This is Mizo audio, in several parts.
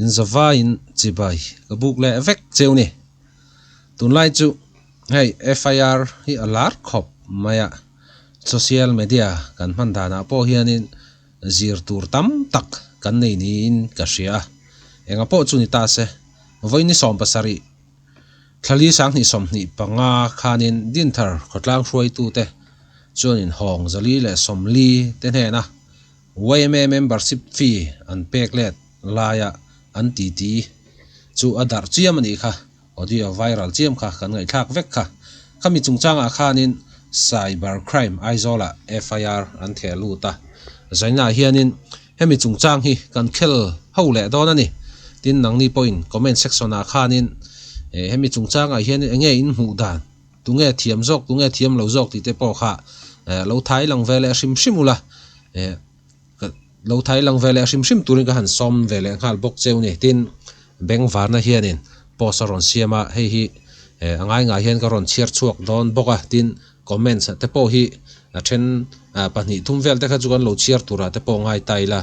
In zavaiin chibai ka buk leh vek cheu ni. Tunlai chu hei FIR hi a lar khawp mai a, social media kan hman danah pawh hianin zir tur tam tak kan nei niin ka hria a. Enga pawh chu ni ta se, vawiin 70 Thlali 2025 khanin Dinthar khawtlang hruaitute chuanin Hawng 440 te hnena YMA membership fee an pek let laia an titi chu a darh chiam a nih kha, audio viral chiam kha kan ngaihthlak vek kha. Khami chungchangah khanin Cyber Crime Aizawlah FIR an theh lut a, zainah hianin Hemi chungchang hi kan khel ho leh dawn a ni. Tin, nangni pawhin comment section ah khanin hemi chungchangah hian eng nge in hmuh dan, tunge thiam zawk, tunge thiam lo zawk tih te pawh kha lo thai lang ve leh hrim hrim ula, lo thai lang ve leh hrim hrim turin ka han sawm ve leh nghal bawk cheu ni. Tin, Bengvarna hianin post a rawn siam a, hei hi a ngai ngai hian ka rawn chhiar chhuak dawn bawk a, tin, Comments te pawh hi a then pahnih thum vel te kha chu kan lo chhiar turah te pawh ngai ta ila.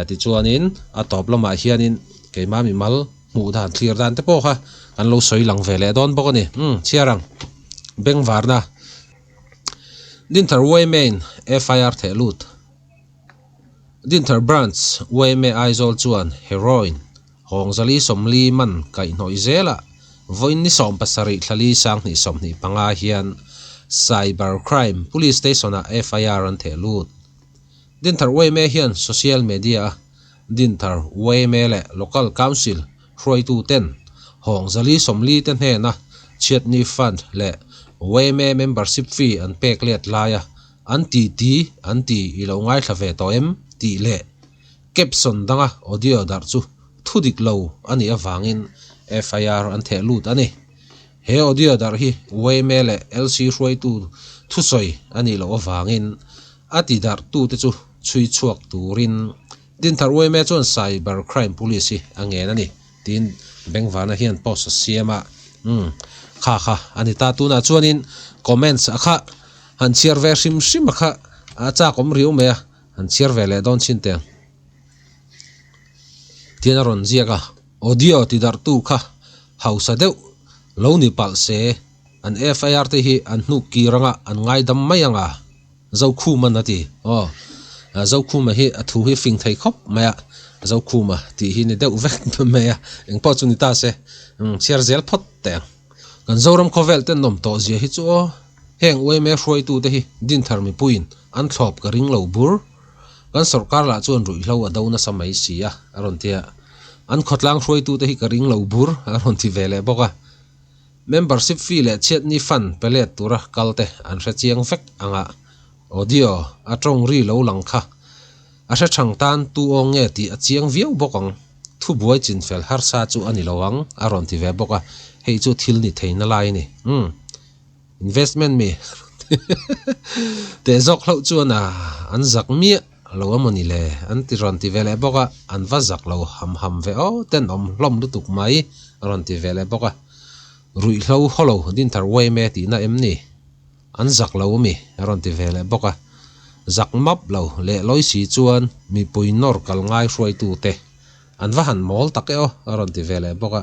Tichuanin a tawp lamah hianin keimah mimal hmuh dan thlir dan te pawh kha kan lo sawi lang ve leh dawn bawk a ni. Umm chhiar ang. Bengvarna Dinthar yma in FIR theh lut. Dinthar Branch yma Aizawl chuan heroin Hawng 440 man kaihhnawih zelah vawiin ni 70 thlali 2025 hian Cyber Crime Police Station-ah FIR an theh lut. Dinthar yma hian social media-a Dinthar yma leh Local Council hruaituten Hawng 440 te hnena Chhiatni Fund leh yma membership fee an pek let laia an ti ti an ti i lo ngaithla ve tawh em tih leh Caption danga audio darh chu thu dik lo a nih avangin FIR an theh lut a ni. He audio darh hi yma leh LC hruaitu thusawi a nih loh avangin a ti darhtute chu chhui chhuak turin Dinthar yma chuan Cyber Crime Police hi a ngen a ni tiin Bengvana hian post a siam a. Umm kha kha a ni ta tunah chuanin comments a kha han chhiar ve hrim hrim a kha a chak awm riau mai a. An chhiar ve leh dawn chin teng. Tin a rawn ziak a, audio ti darhtu kha hausa deuh lo ni palh se, an FIR te hi an hnuk kir anga an ngaidam mai anga, Zokhuma'n a ti. Aw, Zokhuma hi a thu hi fing thei khawp mai a, Zokhuma tih hi ni deuh vek mai a, engpawh chu ni ta se, chhiar zel phawt teh ang. Kan Zoram khawvel ten nawm tawh zia hi chu aw, heng yma hruaitute hi Dinthar mipuiin an thlawp ka ring lo bur. Kan sawrkar lah chuan ruihhlo a do nasa mai si a, a rawn ti a. An khawtlang hruaitute hi ka ring lo bur, a rawn ti ve leh bawk a. Membership fee leh chhiatni fund pe let tura kal te an hre chiang vek ang a, audio a tawng ri lo lang kha a hre thang tan tu aw nge tih a chiang viau bawk ang. Thubuai chinfel harsa chu a ni lo ang, a rawn ti ve bawk a, hei chu thil ni theihna lai a ni. Umm. Investment mi teh zawk hlauh chuan a an zak miah lo a maw ni le? An ti rawn ti ve leh bawk a, an va zak lo ham ham ve aw, tenawm hlawm lutuk mai a rawn ti ve leh bawk a. Ruihhlo hawlo Dinthar yma tihna em ni? An zak lo ami? A rawn ti ve leh bawk a. Zak map lo leh lawi si chuan mipui nawr kal ngai hruaitute an va han mawl tak e aw a rawn ti ve leh bawk a.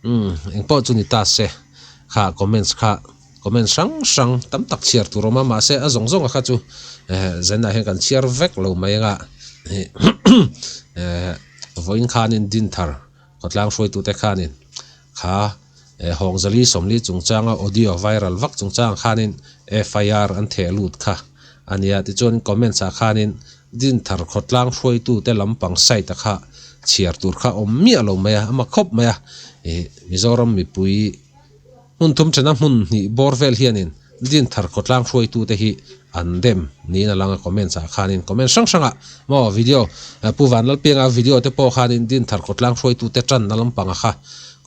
Umm engpawh chu ni ta se kha comments kha comments hrang hrang tam tak chhiar tur a awm a mahse a zawng zawng a kha chu eh zenah hian kan chhiar vek lo mai anga eh vawiin khanin Dinthar khawtlang hruaitute khanin kha eh Hawng 440 chungchanga audio viral vak chungchangah khanin FIR an theh lut kha a nia. Tichuan comments ah khanin Dinthar khawtlang hruaitute lampang site a kha chhiar tur kha awm miah lo mai a, a mak khawp mai a. Ih Mizoram mipui hmun thum thena hmun hnih bawr vel hianin Dinthar khawtlang hruaitute hi an dem niin a lang a comments ah khanin comment hrang hrangah maw video Pu Vanlalpianga video te pawh khanin Dinthar khawtlang hruaitute tanna lampanga kha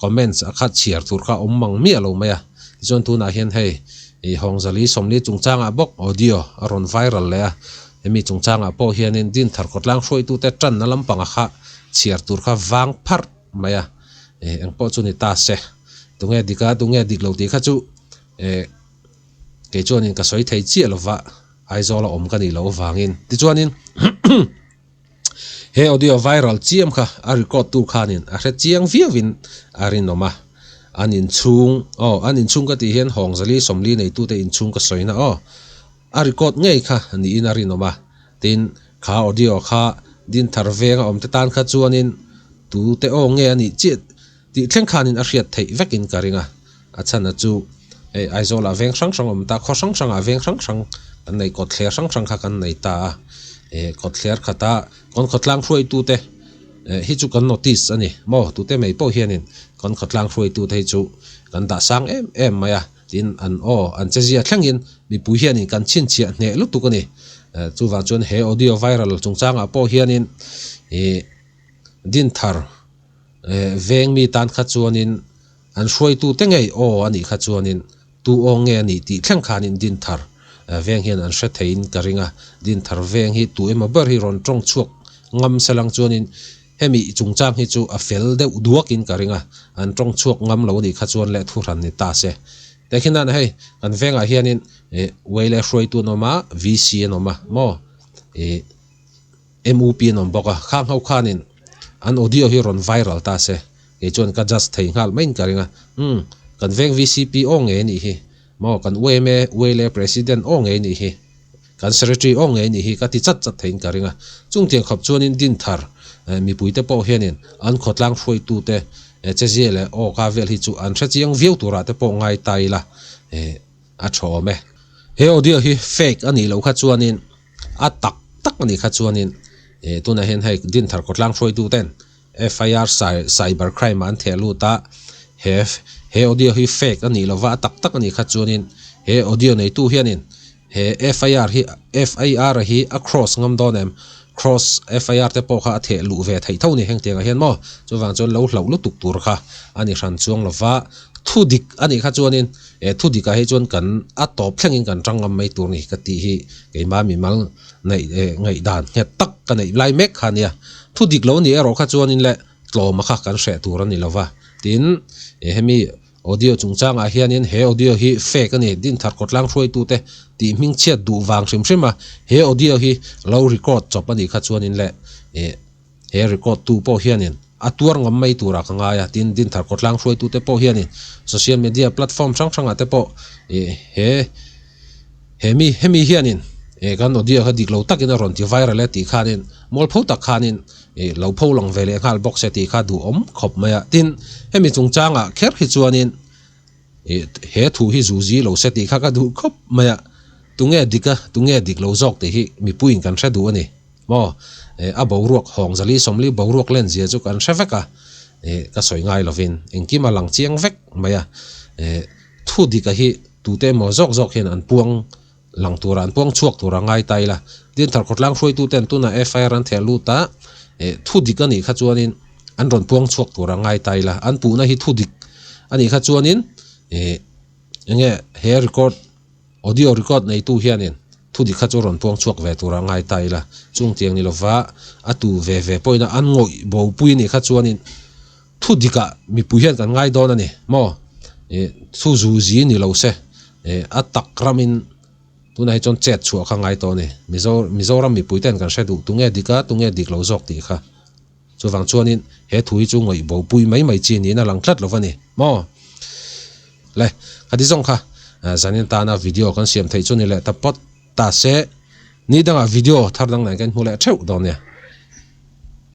comments a kha chhiar tur kha awm mang miah lo mai a. Tichuan tunah hian hei ih Hawng 440 chungchangah bawk audio a rawn viral leh a, hemi chungchangah pawh hianin Dinthar khawtlang hruaitute tanna lampanga kha chhiar tur kha vang pharh mai a, ih engpawh chu ni ta se tunge dik a tunge dik lo tih kha chu Eh, kei chuanin ka sawi thei chiah lova, Aizawl a awm ka nih loh avangin. Tichuanin, He audio viral chiam kha a record tu khanin a hre chiang viauin a rinawm a. An inchhung, aw, an inchhung ka tih hian Hawngzali 40 neitute inchhung ka sawina aw. A record ngei kha niin a rinawm a. Tin, kha audio kha Dinthar venga awmte tan kha chuanin tute aw nge a nih chiah tih thleng khanin a hriat theih vekin ka ring a. A chhan a chu hei Aizawlah veng hrang hrang awm ta, khaw hrang hrangah veng hrang hrang kan nei, kawtthler hrang hrang kha kan nei ta a. Eh kawtthler khata kawn khawtlang hruaitute eh hi chu kan notice a ni maw? Tute mai pawh hianin kawn khawtlang hruaitute hi chu kan dah sang em em mai a, tin an aw an che zia thlengin mipui hianin kan chhinchhiah hneh lutuk a ni. Eh chuvang chuan he audio viral chungchangah pawh hianin ih Dinthar eh veng mi tan kha chuanin An hruaitute ngei aw a nih kha chuanin tu aw nge a nih tih thleng khanin Dinthar veng hian an hre theiin ka ring a. Dinthar veng hi tu emaw ber hi rawn tawng chhuak ngam se lang chuanin hemi chungchang hi chu a fel deuh duakin ka ring a. An tawng chhuak ngam lo nih kha chuan leh thuhran ni ta se. Tehkhin nan hei kan vengah hianin Waile hruaitu an awm a, VC an awm a maw? Ih. MUP an awm bawk a, khang ho khanin an audio hi rawn viral ta se, kei chuan ka judge thei nghal maiin ka ring a, umm kan veng VCP aw ngei anih hi, maw kan yma Wele President aw ngei anih hi, kan Secretary aw ngei anih hi ka ti chat chat theiin ka ring a, chungtiang khawp chuanin Dinthar mipuite pawh hianin an khawtlang hruaitute chezia leh aw ka vel hi chu an hrechiang viau turah te pawh ngai ta ila a tha awm e. He audio hi fake anih loh kha chuanin A tak tak a nih kha chuanin eh tunah hian hei Dinthar khawtlang hruaitu ten FIR cyber crime ah an theh lut a, he he audio hi fake a nih lova a tak tak a nih kha chuanin he audio neitu hianin he FIR hi FIR hi a cross ngam dawn em? Cross FIR te pawh kha a theh luh ve theih tho ni heng tiangah hian maw? Chuvang chuan lo hlauh lutuk tur kha a ni hran chuang lova thu dik a nih kha chuanin He thu dikah hi chuan kan a tawp thlengin kan tang ngam mai tur ni ka tih hi keimah mimal neih eh ngaihdan nghet tak ka neih lai mek kha ania. Thu dik lo ni erawh kha chuanin le tlawma kha kan hreh tur a ni lova. Tin, eh hemi audio chungchangah hianin he audio hi fake a ni, Dinthar khawtlang hruaitute tih hmingchhiat duh vang hrim hrim a, he audio hi lo record chawp a nih kha chuanin le eh He record tu pawh hianin a tuar ngam mai turah ka ngai a, tin Dinthar khawtlang hruaitute pawh hianin social media platform hrang hrangah te pawh ih he he mi hemi hianin ih kan audio kha dik lo takin a rawn ti viral e tih khanin mualpho tak khanin ih lo pho lang ve leh nghal bawk se tih kha duhawm khawp mai a. Tin, hemi chungchangah kher hi chuanin ih he thu hi zuzi lo se tih kha ka duh khawp mai a, tunge dik a tunge dik lo zawk tih hi mipuiin kan hre duh a ni. Maw? Eh, a boruak hawng zali 40 boruak len zia chu kan hre vek a, eh, ka sawi ngai lovin engkim a lang chiang vek mai a, eh, thu dika hi tute emaw zawk zawk hian an puang lang tura an puang chhuak tura ngai ta ila. Dinthar khawtlang hruaituten tunah FIR an theh lut a, eh, thu dik a nih kha chuanin an rawn puang chhuak tura ngai ta ila. An puhna hi thu dik a nih kha chuanin, eh, enge he record Audio record neitu hianin thu dik kha chu rawn puang chhuak ve tura ngai ta ila, chung tiang ni lova a tu ve ve pawhin an ngawih bopui nih kha chuanin thu dikah mipui hian kan ngai dawn a ni maw? Ih thu zu zi ni lo se ih a tak ramin tunah hi chuan chet chhuah kha ngai tawh a ni. Mizo Mizoram mipui ten kan hre duh tunge dik a tunge dik lo zawk tih kha. Chuvang chuanin he thu hi chu ngawih bopui mai mai chi niin a lang tlat lo va ni maw? Le, khati zawng kha zanin tana video kan siam theih chu ni leh ta pawt ta se, ni dangah video thar dang nen kan hmu leh theuh dawn nia.